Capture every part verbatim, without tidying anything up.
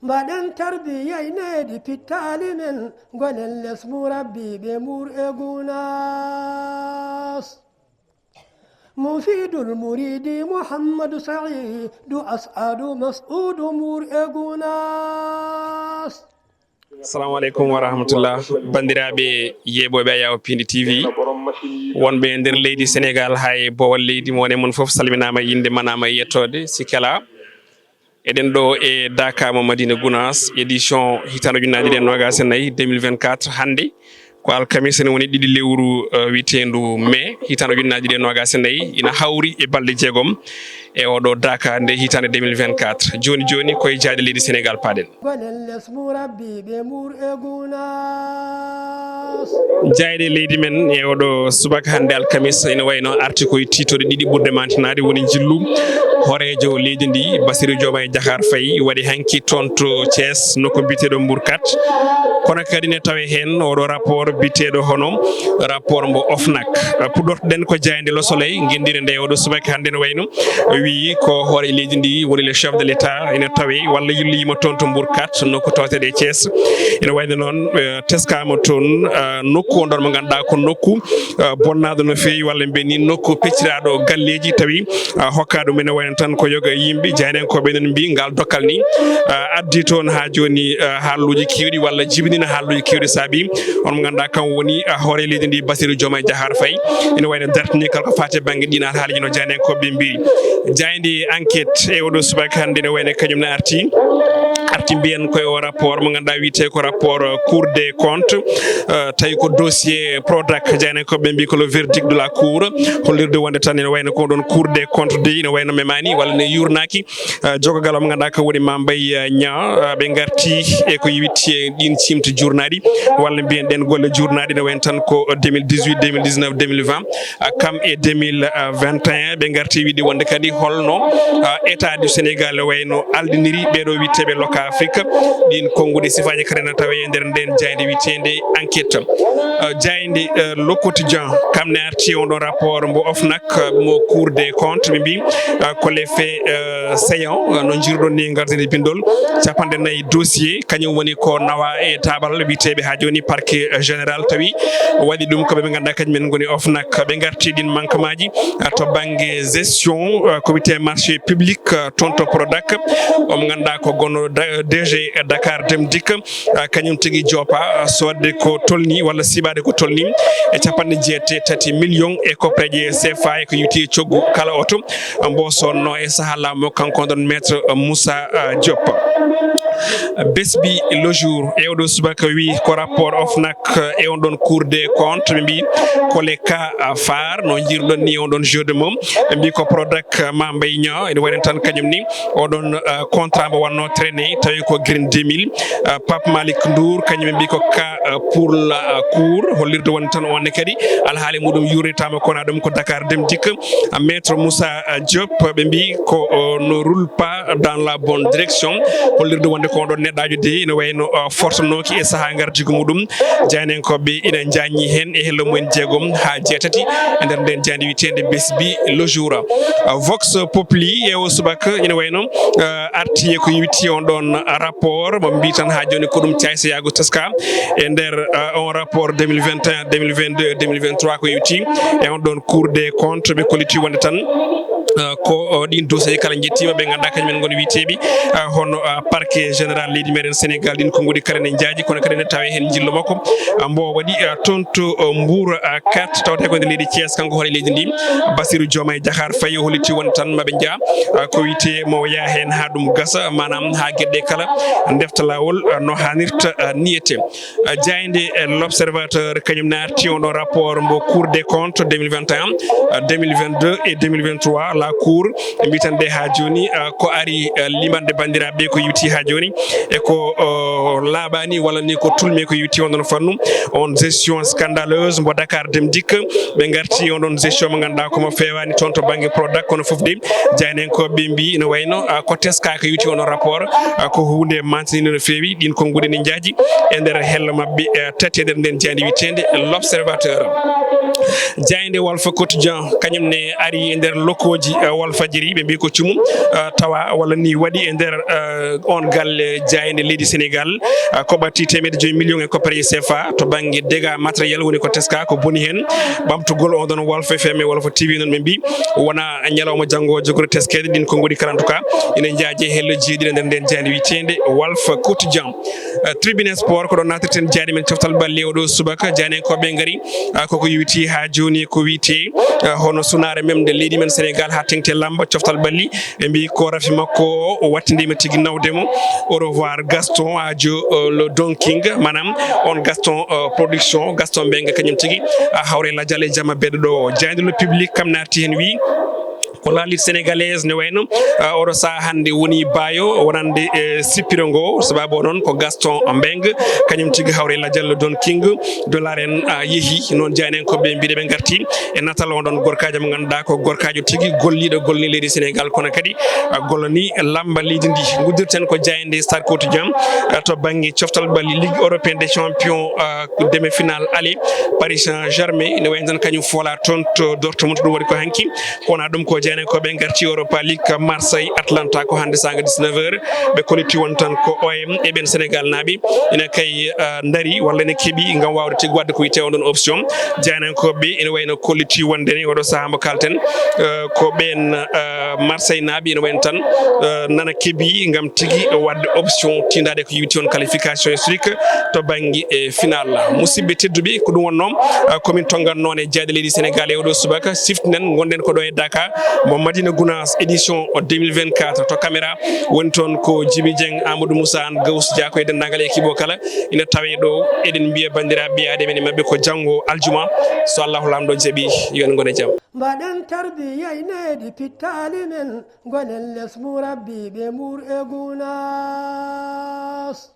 Mbaɗen tarbiya e nehdi pittaali men, gonen les murabbiiɓe Mbuur e Gunaas. Mufidul muridi Muhammadu Saidu As'adu Mas'udu Mbuur e Gunaas. Assalamu aleykum wa rahmatullah. Banndiraaɓe yeeɓooɓe Ayaw Pindi T V, wonɓe e nder leydi Senegaal haa e boowal leydi, mo wone mon fof salminaama e innde, manaama e yettoode, si kala. Eɗen ɗo e Daaka mo Madina Gunaas, édition hitaande ujunnaji ɗiɗi e noogas e nayi, deux mille vingt-quatre, hannde ko alkamisa, ene woni ɗiɗi lewru, eh, wiyeteendu mai, hitaande ujunnaji ɗiɗi e noogas e nayi, ina hawri e balɗe jeegom e oɗo Daaka nde hitaande deux mille vingt-quatre. Jooni jooni, koye jaayɗe leydi Senegaal paaɗen. Gonen les murabbiiɓe Mbuur e Gunaas. Jaayɗe leydi men e oɗo subaka hannde alkamisa ina wayno arti koye tiitooɗe ɗiɗi ɓurɗe mantinaade, woni njillu hooreejo leydi ndi, Bassirou Diomaye Diakhar Faye, waɗi hanki toon to Thiès, nokku biyeteeɗo Mbourkat. Kono kadi ne tawe heen oɗo rapport biyeteeɗo hono rapport mbo OFNAC. Puɗɗortoɗen ko jaaynde Le Soleil, ngenndire nde oɗo subaka hannde no wayno wi ko hoore leydi ndi woni le chef de l'État ina tawe walla yilloyiima toon to Mbourkat, nokku tawteeɗo e Thiès. Ina wayno noon, eh, teskaama toon, eh, nokku on ɗon mo ngannduɗaa ko nokku, eh, bonnaaɗo no feewi, walla mbiyen ni nokku pecciraaɗo galleeji, tawi, eh, hokkaa ɗum ene wayno tan ko yoga yimɓe. Jaayndiyankooɓe ene mbiyi ngal dokkal ni, eh, addi toon haa jooni, eh, haalluuji keewɗi walla jibinina haalluuji keewɗi, saabi on mo ngannduɗaa kam woni, eh, hoore leydi ndi, Bassirou Diomaye Diakhar Faye, ene wayno dartini kala ko faati e bannge ɗiin alhaaliji no jaayndiyankooɓe mbiyi. Jaaynde Enquête e oɗo subaka hannde ne wayno kañum ne arti, arti mbiyen koye o rapport mo ngannduɗaa wiyetee ko rapport, euh, Cour des comptes, euh, tawi ko dossier Prodac, jaayndiyankooɓe mbiyi ko le verdict de la Cour, hollirde wonde tan ene wayno ko ɗon Cour des comptes de ene wayno memaani walla ne yuurnaaki, euh, jogogal o mo ngannduɗaa ko woni Mame Mbaye, euh, Niang, euh, ɓe ngarti e ko wiyetee ɗiin ciimti juurnaaɗi walla mbiyen ɗeen golle juurnaaɗi ne wayno tan ko deux mille dix-huit, deux mille dix-neuf, deux mille vingt. Ah, kam e deux mille vingt et un, ɓe ngarti wiide wonde kadi holno, ah, État du Sénégal wayno aldiniri ɓeeɗo wiyteeɓe Loka Afrique. Ɗiin konnguɗi sifaaji kadi na tawe e nder ndeen jaaynde wiyeteende Enquête. Ah, jaaynde, eh, Le Quotidien, kam ne arti on ɗon rapport mbo OFNAC, eh, mo Cour des comptes, ɓe mbi, ah, ko les faits, eh, saillants, eh, no njiiruɗon ni, ngarden e binndol capanɗe nayi dossier, kañum woni ko nawa e taabal wiyeteeɓe haa jooni parquet, eh, général, tawi waɗi ɗum ko ɓe ɓe ngannduɗaa kañum en ngoni OFNAC. Ɓe ngarti ɗiin manquement ji, ah, to bannge gestion, ah, ko wiyetee marché public, ah, toon to Prodac. Omo ngannduɗaa ko gonno Da-, D G Dakar Dem Dikk, ah, kañum tigi joppa, ah, soodde ko tolni walla siɓaade ko tolni e capanɗe jeetati million e koppeeje C F A e ko yowiti e coggu kala oto, ah, mbo sonno e sahaa laamu, kanko ɗon Maître Moussa, ah, Diop. Besbi Le Jour e oɗo subaka wi ko rapport OFNAC e on ɗon Cour des comptes, ɓe mbi ko les cas, ah, phares, no njiiruɗon ni on ɗon jeu de mots. Ɓe mbi ko Prodac, ah, Mame Mbaye Niang, ene waɗi tan kañum ni oɗon, ah, contrat mbo wonno traîné, tawi ko Green deux mille, ah, Pape Malick Ndour, kañum ɓe mbi ko cas, ah, pour la, ah, Cour, hollirde wonde tan on ne kadi alhaali muɗum yuurnitaama, kono ɗum ko Dakar Dem Dikk, ah, Maître Moussa, ah, Diop, ɓe mbi ko, oh, ne roule pas dans la bonne direction, hollirde wonde ko on ɗon neɗɗaajo de ene wayno, ah, fortonooki e sahaa ngardiigu muɗum. Jaayndiyankooɓe ina njaññi heen e hello mumen jeegom haa jeetati e nder ndeen jaaynde wiyeteende Besbi Le Jour. Ah, Vox Populi e o subaka ina wayno, ah, arti e ko yowiti on ɗon rapport, mo mbi tan haa jooni ko ɗum caaysayaagu teska e nder, ah, on rapport deux mille vingt et un, deux mille vingt-deux, deux mille vingt-trois ko yowiti e on ɗon Cour des comptes. Ɓe kolliti wonde tan, ah, ko, oh, ɗiin dossier kala njettiima ɓe ngannduɗaa kañum en ngoni wiyeteeɓe, ah, hono, ah, parquet général leydi meɗen Sénégal, ɗiin konnguɗi kala ne njaaji, kono kadi ne tawe heen njillo makko, ah, mbo waɗi, ah, toon to, oh, Mbour, ah, quatre, tawte ko nder leydi Thiès, kanko hoore leydi ndi, Bassirou Diomaye Diakhar Faye, o holliti wonde tan maɓe njaa, ah, ko wiyetee mo yaa heen haa ɗum gasa, maanaam haa geɗe kala ndefta laawol, ah, no haanirta, ah, niyete. Ah, jaaynde, eh, L'Observateur kañum ne arti on ɗon rapport mbo Cour des comptes deux mille vingt et un, ah, deux mille vingt-deux et deux mille vingt-trois, la Cour, ɓe mbi tan de haa jooni, ah, ko ari, ah, limanɗe banndiraaɓe ko yowiti haa jooni e ko, oh, laaɓaani walla ni ko tulmi ko yowiti on ɗon fannu, on gestion scandaleuse mbo Dakar Dem Dikk. Ɓe ngarti on ɗon gestion mo ngannduɗaa ko mo feewaani toon to bannge Prodac, kono fof de jaayndiyankooɓe ɓe mbi ina wayno, ah, ko teskaaka yowiti on ɗon rapport, ah, ko huunde mantiniinde no feewi. Ɗiin konnguɗi ne njaaji e nder hello maɓɓe, eh, tati e nder ndeen jaaynde wiyeteende L'Observateur. Jaaynde Walf Quotidien, kañum ne ari e nder lokooji, eh, Walfadjri, ɓe mbii ko cumu, eh, tawa walla ni waɗi e nder, eh, on galle jaaynde leydi Sénégal, eh, ko ɓatti teemedde joyi million e koppareeje C F A to bannge dégâts matériel woni ko teska ko boni heen. Ɓamtugol on ɗon Walf F M e Walf T V noon ɓe mbii wona ñalawma janngo jogori teskeede ɗin konguɗi kala en tout cas ina njaaje hello jeeɗiɗo nder nden jaaynde wiyeteende Walf Quotidien. Eh, tribune sport ko ɗo natirten jaaynde men coftal balli oɗo subaka jaayndenkooɓe ngari, ah, koko yowiti haa jooni ko wiyetee, ah, hono sunaare memde leydi men Sénégal haa teŋti e lamba coftal balli ɓe mbii ko rafi makko o wattindima tigi nawde mo. Au revoir Gaston Adio, eh, le Don King, maanaam on Gaston, eh, production Gaston Mbengue kañum tigi, ah, hawre lajal e jamma beɗo ɗo jaaynde le public kam naati heen wii ko la lutte sénégalaise ne wayno, ah, oɗo saha hannde woni baayo wonande, eh, sippiro ngo sababu o noon ko Gaston Mbengue kañum tigi hawre lajal le Don King dollar en, ah, yeehi noon jaayndenkooɓe mbiɗe ɓe ngarti e natal on ɗon gorkaajo mo ngannduɗaa ko gorkaajo tigi golliiɗo golni leydi Sénégal kono kadi, ah, gollani lamba leydi ndi. Nguddirten ko jaaynde Stade Quotidien, ah, to bannge coftal balli Ligue européenne des champions, ah, demi-finale aller Paris Saint-Germain ene wayi tan kañum foola toon to Dortmund ɗum waɗi ko hanki. Kono ɗum ko jaayndenkooɓe ngarti Europa League Marseille Atlanta ko hannde saanga dix-neuf heures ɓe kolliti won tan ko O M e ɓen Sénégal naaɓe ina kay, ah, ndari walla ene keɓi ngam waawde tigi waɗde ko wiyetee on ɗon option. Jaayndenkooɓe ene wayno kolliti wonde ni oɗo sahaa mo kalten, eh, ko ɓeen, eh, Marseille naaɓe ene wayno tan, eh, nana keɓi ngam tigi waɗde option tindaade ko yowiti on qualification historique to bannge, eh, final. Musidɓe tedduɓe ko ɗum wonnoo, eh, komin tonngatnoo e jaaɗe leydi Sénégal e oɗo subaka siftinen ngonɗen ko ɗo e Dakar mo Madina Gounass édition deux mille vingt-quatre to caméra woni toon ko Djiby Dieng Amadou Moussa Anne Gawus Dia ko e denndaangal équipe o kala ina tawe ɗo eɗen mbiya banndiraaɓe ɓiyaade men e maɓɓe ko janngo aljuma so Allahu Laamɗo jaɓi yo en ngon e jam. Mbaɗen tarbiya e nehdi pittaali men, ngonen les murabbiiɓe Mbuur e Gunaas.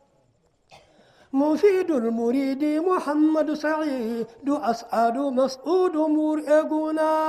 Mufidul muridi Muhammadu Saidu As'adu Mas'udu Mbuur e Gunaas.